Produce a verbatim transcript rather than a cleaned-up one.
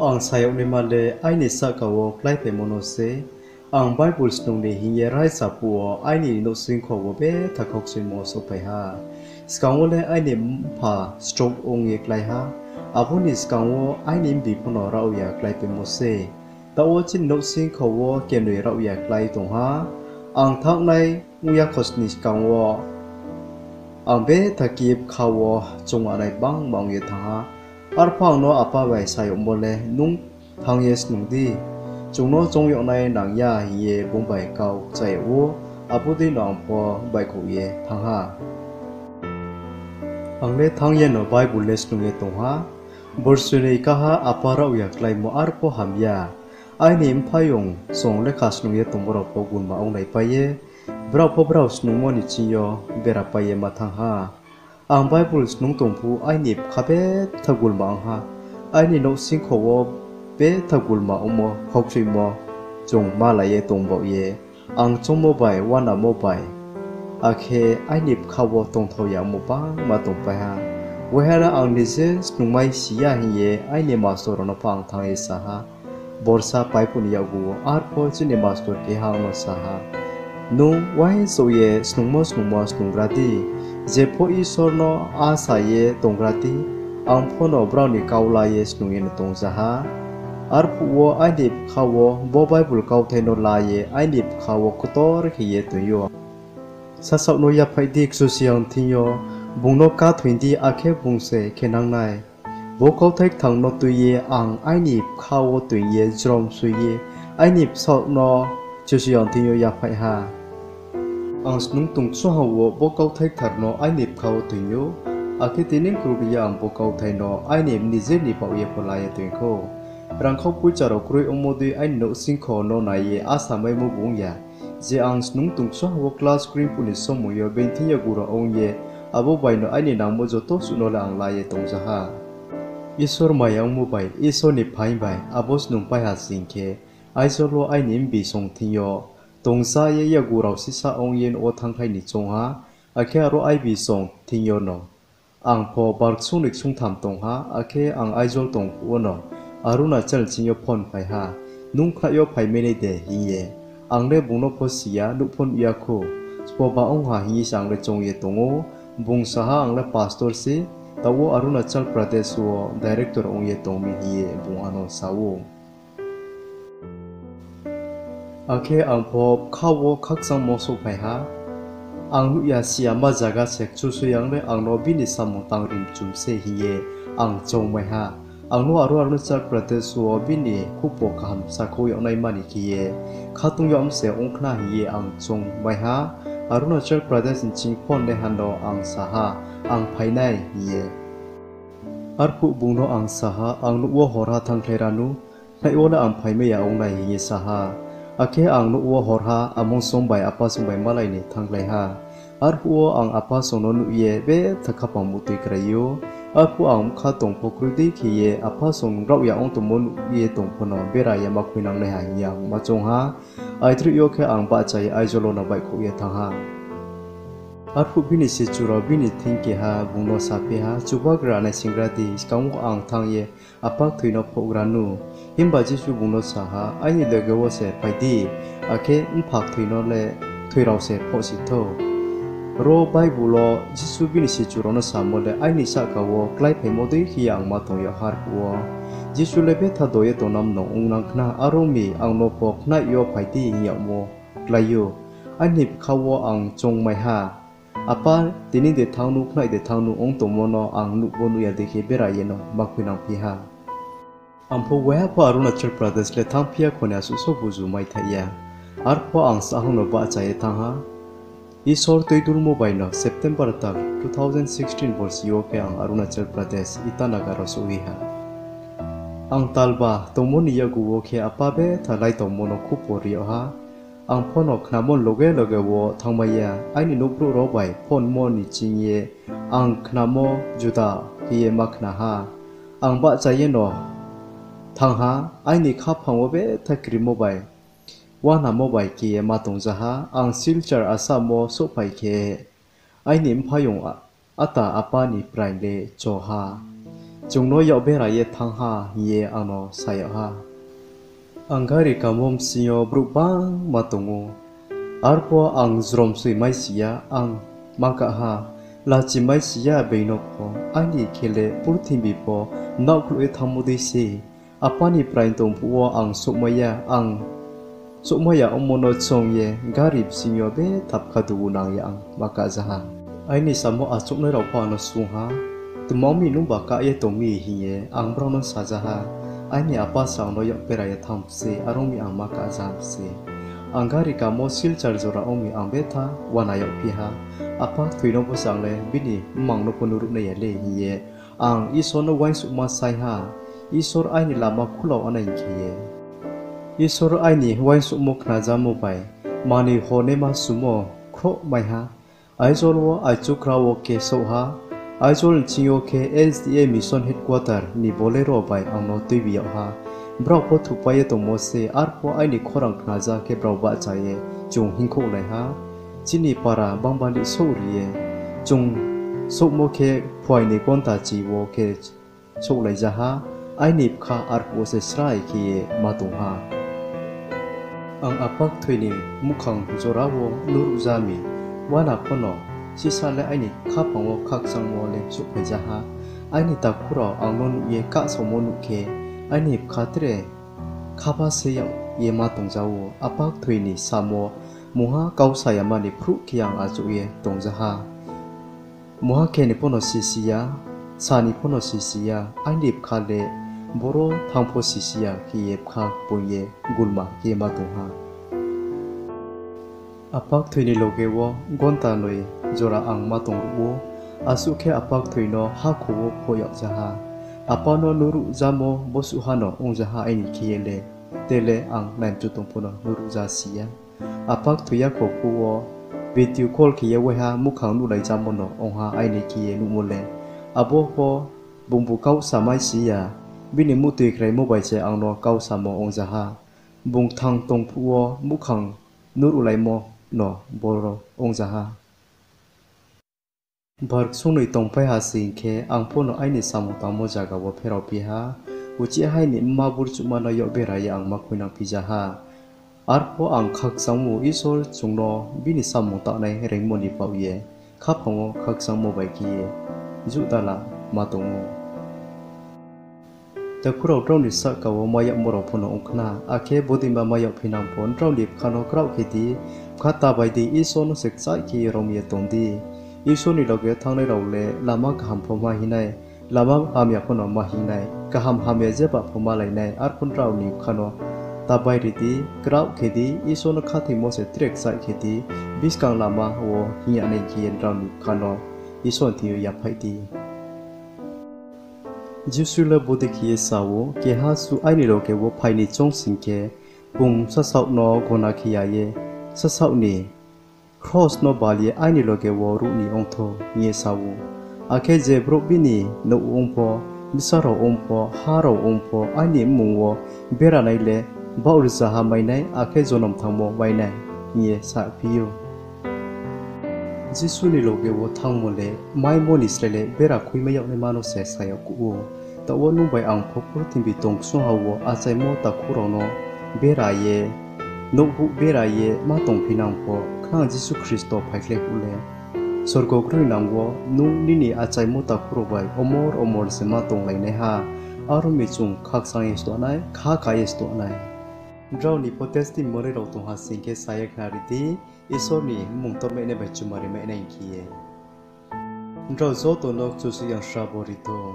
Ang sa yag naima le aini sahka wo kláiphaimo no se. Ang Bible snung ni hing ye raisa phuh wo aini nouhsingkho wo betha khakchuimo souhphai ha. Skang wo le aini mpha stroke ong ye klái ha. Abo ni skang wo aini mbi pho no raohya kláipaimo se. Taoh wo chini nouhsingkho wo kenoi raohya klái tong ha. Ang thanngnai ong ya khosning skang wo ang betha khe bkha wo choung anai bangma ong ye thanng ha. Arphuh ang no apa bai sa yagmo le, nung thanng ye snung di, chung no choung yag nai nang ya, hing ye bung bai kau chá yag ou. Abo dei no ang pho baihkhouh ye thanng ha. Ang le thanng ye no Bible le snung ye tong ha. Borsoi ni ká ha apa raohya kláimo arpho hamya. Aini mphaiyong song lekha snung ye tongmo rao pho gulma onglaipai ye, brao pho brao snungmo ni ching yo berapai ye ma thanng ha. Ang Bible snung tong phuh aini bkha betha gulma ong ha. Aini nouhsingkho wo betha gulma ongmo, khakchuimo chung malai ye tong baoh ye, ang choungmo bai, uanamo bai, akhe aini bkha wo tongthao yamo bangma tongpai ha. Waiha no ang nije snungmai si ya hing ye aini mastor rao no pho ang thanng ye sa ha. Borsa pai phuh ni yakgu wo arpho chini mastor keha ang no sa ha, nung uaingsouh ye snungmo snungmo snunggra di, je pho Isor no asa ye tonggra di, ang pho no brao ni kau la ye snung ye no tongza ha. Arphuh wo aini bkha wo bo Bible kauthai no la ye aini bkha wo ktor khe ye toing ou. Sasaoh no yaphaih di, Kchusoyang thing yo bung no ká thoing di, akhe bung se khenang nai. Bo kauthai kthang no tui ye ang aini bkha wo toing ye jrom soi ye aini bsaoh no Kchusoyang thing yo yaphaih ha. Ang snung tong ksuha wo bo kauthai kthar no aini bkha wo toing ou, akhe tini kru ri ye ang bo kauthai no aini nije ni baoh ye pho la ye toing khou. Rangkhau poicha rao kroi ongmo dei aini nouhsingkho no nai ye asa maimo bo ong ya. Je ang snung tong ksuha wo class kring phuh ni somoi yo being thing yakgu rao ong ye, abo bai no aini nangmo joto suh no le ang la ye tongza ha. Isor maya ongmo bai, Isor ni phaing bai abo snungpai ha sing khe, Aizawl wo aini mbi song thing yo tongza ye yakgu rao sisa ong ye nouh wo thanngkhlai ni choung ha, akhe aro aibi song thing yo no ang pho bar ksung ni ksung tham tong ha, akhe ang Aizawl tong phuh wo no Arunachal ching yo phone phai ha, nung khnaih yo phaimai nai de hing ye. Ang le bung no pho si ya, nuh pho nuh ya khou, sbo ba ong ha hing ye se ang le choung ye tong ou. Bung sa ha, ang le pastor se, taoh wo Arunachal Pradesh wo director ong ye tong mi hing ye bung ano sa ou. Akhe ang pho bkha wo khakchangmo souhphai ha. Ang nuh ya si ya ma zaga se Kchusoyang le ang no bini samung tang ri mchu mi se hing ye ang choungmai ha. Ang no aro Arunachal Pradesh wo bini khupo kaham sakhouh yag naima ni khe ye khatung yag mi se ong khna hing ye ang choungmai ha. Arunachal Pradesh ni ching phone naiha no ang sa ha, ang phai nai hing ye. Arphuh bung no ang sa ha, ang nouh wo horha thanngkhlai ra nu, khnaih wo le ang phaimai ya ong nai hing ye sa ha. Akhe ang nouh wo horha among song bai apa song bai malai ni thanngkhlai ha. Arphuh wo ang apa song no nuh ye betha khaphang muhtoi krai ou. Arphuh ang bkha tong pho kroi dei khe ye apa song raohya ong tongmo nuh ye tong pho no bera ye ma khuinang nai ha hing ye ang ma choung ha. Aidroih yo khe ang bahcha ye Aizawl wo no baihkhouh ye thanng ha. Arphuh bini sichu rao bini thing keha bung no saphi ha, Chubagra, naisingra di, skang wo ang thanng ye apa kthoi no phohgra nu. Himba Jisu bung no sa ha, Aini loge wo se phai di, akhe mpha kthoi no le kthoi rao se phohsi thou. Ro Bible wo Jisu bini sichu rao no samo le aini sahka wo kláiphaimo dei khe ye ang ma tong yag ha. Arphuh wo Jisu le betha do ye tongnam no ong nang khna, aro mi ang no pho khnaih yo phai di hing yagmo klái ou. Aini bkha wo ang choungmai ha, Apa, tini de thanng nu, khnaih de thanng nu ong tongmo no ang nuh bo nuh ya dei khe bera ye no ma khuinangphi ha. Ang pho waiha pho Arunachal Pradesh le thanngphi ya khoni asuh so buzu maithaih ya. Arpho ang sahang no bahcha ye thanng ha. Isor tuidulmo bai no September tal two thousand sixteen borsi yo khe ang Arunachal Pradesh Itanagar wo souhhi ha. Ang talba tongmo ni yakgu wo khe apa betha lai tongmo no khupo ri yag ha. Ang pho no khnamo loge loge wo thanngmai ya, aini nouhbrouh rao bai phone mo ni ching ye ang khnamo juda khe ye ma khna ha. Ang bahcha ye no thanng ha, aini khaphang wo betha krimo bai, uanamo bai khe ye ma tongza ha. Ang Silchar Assam wo souhphai khe, aini mphaiyong ata apa ni praing le cho ha. chung no yak bera ye thanng ha, hing ye ang no sa yag ha. Ang gari kamo bsing yo brouh gbangma tong ou. Arphuh ang jromsoi mai si ya, ang ma kah ha, lachi mai si ya being no pho, aini khe le purthimbi pho naohkhlouh ye thanngmo dei se. Apa ni praing tong phuh wo ang souhmai ya, ang souhmai ya ongmo no choung ye gari bsing yo betha bkha dugu nang ye ang ma kahja ha. Aini samo achouhnai rao pho ang no swunng ha, Tma ong mi nungba kah ye tong mi? hing ye ang brao no saja ha. Aini apa se ang no yak bera ye thanng se, are ong mi ang ma kahja se. Ang gari kamo Silchar jora ong mi ang betha uana yagphi ha. Apa kthoi no pho se ang le bini mmang no pho nuhruh nai ya le hing ye ang Isor no uaingsouhma saing ha. Isor aini lama khulao nai hing khe ye, Isor aini uaingsouhmo khnajamo bai manoi hornaima sumo khroh mai ha. Aizawl wo aichu kra wo khe souh ha. Aizawl ni bsing yo khe S D A Mission Headquarter ni Bolero bai ang no tuibi yag ha. Brao pho thupai ye tongmo se, arphuh aini khorang khnaja khe brao bahcha ye chung hinngkhouhlai ha. Chini para bangbani souhri ye, chung souhmo khe phuaini gonta chi wo khe souhlaija ha. Aini bkha arphuh wo se srai khe ye ma tong ha. Ang apa kthoi ni muhkhang jora wo nuhruhja mi uana pho no sisa le aini khaphang wo khakchangmo le souhphaijaha. Aini takhu rao ang no nuh ye kahsaomo nuh khe, aini bkha tre khapha se yag ye ma tongja ou. Apa kthoi ni samo mungha kau sa yama ni phruh khe ang achouh ye tongjaha. Mungha khe ni pho no sisi ya, sa ni pho no sisi ya, aini bkha le boro thanng pho sisi ya khe ye bkha kpoing ye gulma khe ma tong ha. Apa kthoi ni loge wo gonta noi jora ang ma tongruh ou. Asuh khe apa kthoi no hakhor wo phoh yag ja ha. Apa no nuhruhjamo bosuh ha no ongja ha aini khe ye le. Te le ang naimchu tong pho no nuhruhja si ya. Apa kthoi ya kho phuh wo video call khe ye waiha muhkhang nuhlaijamo no ong ha aini khe ye nuhmo le. Abo pho bungbu kau samai si ya, bini muhtoi kraimo bai se ang no kau samo ongja ha. Bung kthang tong phuh wo muhkhang nuhruhlaimo no boro ongja ha. Bar ksung noi tongpai ha sing khe, ang pho no aini samung tangmo zaga wo pheraophi ha. Uchih hai ni mma burchuhma no yak bera ye ang ma khuinangphi ja ha. Arphuh ang khakchangmo Isor chung no bini samung tangnai reingmo ni baoh ye khaphang wo khakchangmo bai khe ye juhdala ma tong ou. Takhu rao, drao ni sahka wo mai yagmo rao pho no ong khna, akhe bodeima mai yagphinang pho drao ni bkha no kraoh khe di, bkha ta bai di, Isor no se kchaih khe ye rom ye tong di. Isor ni loge thanngnai rao le lama kaham pho ma hing nai, lama hamya pho no ma hing nai, kaham hamya jeba pho malai nai. Arphuh drao ni bkha no ta bai ri di, kraoh khe di, Isor no khathoimo se tre kchaih khe di, buskang lama wo hing ya nai khe ye drao ni bkha no Isor ni thing yo yaphaih di. Jisu le bodei khe ye sa ou, Keha suh aini loge wo phai ni choung sing khe, bung sasaoh no gona khe ya ye, sasaoh ni kros no bal ye aini loge wo ruh ni ong thou, hing ye sa ou. Akhe je brouh bini nouh ong pho, bsa rao ong pho, ha rao ong pho, aini mmung wo beranai le baoh rzaha mai nai, akhe jonom thangmo mai nai, hing ye saphi ou. Jisu ni loge wo thanngmo le maimo ni slái le bera khuimai yag naima no se sa yag kuh ou. Taoh wo nung bai ang pho purthimbi tong ksung ha wo achaimo takhu rao no bera ye, nouhbuh bera ye ma tongphinang pho, khnang Jisu Khristo phaikhlai phuh le, sorgo groinang wo nung nini achaimo takhu rao bai omor omor se ma tonglainaiha. Aro mi chung khakchang ye sdo nai, kha kha ye sdo nai. Drao ni pho testimony rao tong ha sing khe sa ye khnari di, Isor ni mmung tongmainai bai chumari mainai hing khe ye. Drao joto no Kchusoyang srabo ri thou.